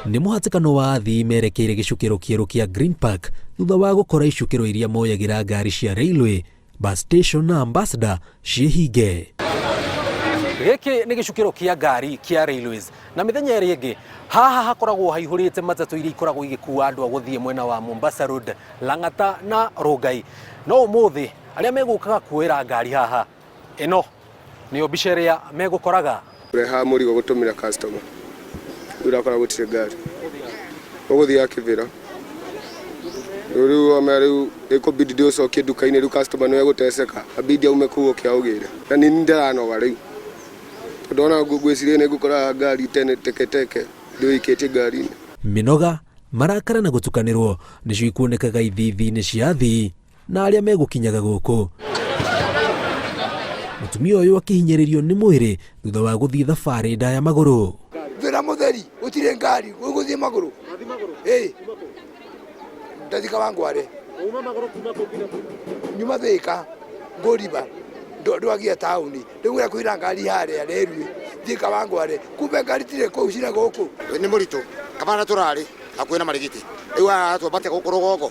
Nĩ mũhatĩkano wa athii merekeire gĩcukĩro kĩerũ kĩa Green Park thutha wa gũkora icukĩro iria moyagĩra ngari cia Railway, Bus Station na Ambassador ciĩ hinge. Gĩkĩ nĩ gĩcukĩro kĩa ngari kĩa Railways na mĩthenya ĩrĩa ĩngĩ haha hakoragwo haihũrĩte matatũ iria ikoragwo igĩkua andũ a gũthiĩ mwena wa Mombasa Road, Lang'ata na Rongai. No ũmũthĩ arĩa megũkaga kuoera ngari haha ĩno nĩyo mbica ĩrĩa megũkoraga. Kũrehaga mũrigo gũtũmĩra customer rĩu ũrakora gũtirĩ ngari ũgũthiaga kĩbĩra rĩu wamenya rĩu ĩkũbidi ndĩũcokie nduka-inĩ rĩu customer nĩwe gũteceka abidi aume kũu oke aũgĩre na nini ndaranoga rĩu tondũ ona ngwĩciria nĩ ngũkora ngari tene teketeke ndĩũikĩtie ngari-inĩ. Mĩnoga, marakara na gũtukanĩrwo nĩcio ikuonekaga ithithi-inĩ cia athii na arĩa megũkinyaga gũkũ. Mũtumia ũyũ akĩhinyĩrĩrio nĩ mwĩrĩ thutha wa gũthiĩ thabarĩ ndaya magũrũ. Thĩna mũtheri gũtirĩ ngari gũgũthiĩ magũrũ ĩĩ ndathi Kawangware nyuma Thĩka ngũriba ndwagia taũni rĩu ũrĩa kwĩra ngari harĩa rerui thiĩ Kawangware kumbe ngari tirĩ kũu cira gũkũ. Nĩ mũritũ kabana tũrarĩ hakuhĩ na marigiti rĩu aya twambate gũkũ rũgongo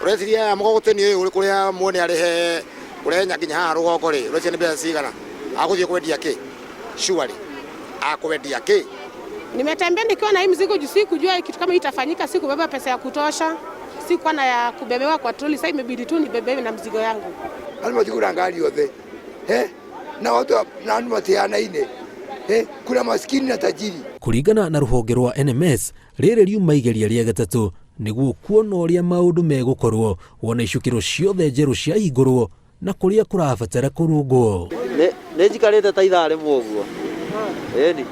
ũreciria aya mũgogoteni ũyũ ũrĩ kũrĩa muone arĩhe ũrenya nginya haha rũgongo rĩ ũreciria nĩ mbeca cigana agũthiĩ kwendia kĩ surely akwendia kĩ. Nimetembea nikiwa na hii mzigo juu sikujua kitu kama hii itafanyika, sikubeba pesa ya kutosha, sikuwa na ya kubebewa kwa troli. Sasa imebidi tu nibebewe na mzigo yangu. Andũ matigũra ngari yothe he na watu na andũ matianaine he kuna maskini na tajiri. Kũringana na rũhonge rwa NMS, rĩrĩ riuma igeria rĩa gatatũ nĩguo kuona ũrĩa maũndũ megũkorwo wona icukĩro ciothe njerũ ciahingũrwo na kũrĩa kũrabatara kũrũngwo. Nĩ njikarĩte ta ithaa rĩmwe ũguo ĩni.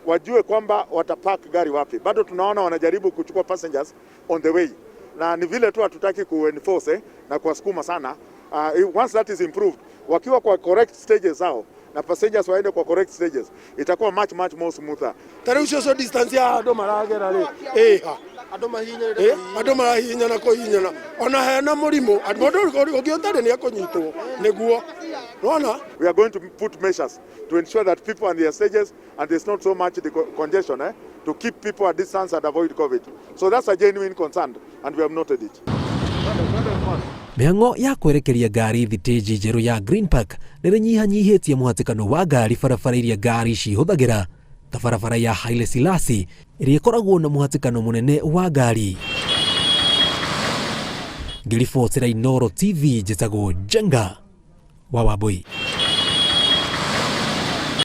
Wajue kwamba watapark gari wapi. Bado tunaona wanajaribu kuchukua passengers on the way, na ni vile tu hatutaki kuenforce na kuwasukuma sana. Once that is improved, wakiwa kwa correct stages zao na passengers waende kwa correct stages, itakuwa much much more smoother. Ta rĩu social distance ya andũ maragera rĩ ĩha andũ marahihinyana kũhihinyana ona hena mũrimũ mũndũ ũngĩ ũtarĩ nĩ ekũnyitwo nĩguo nona. We are going to put measures to ensure that people are in their stages and there's not so much the congestion to keep people at distance and avoid COVID. So that's a genuine concern and we have noted it. Mĩhang'o ya kwerekeria ngari thitĩnji njerũ ya Green Park nĩrĩnyihanyihĩtie mũhatĩkano wa ngari barabara iria ngari cihũthagĩra ta barabara ya Haile Selassie ĩrĩa ĩkoragwo na mũhatĩkano mũnene wa ngari. Ngĩribotera Inooro TV njĩtagwo Njenga wa Wambui.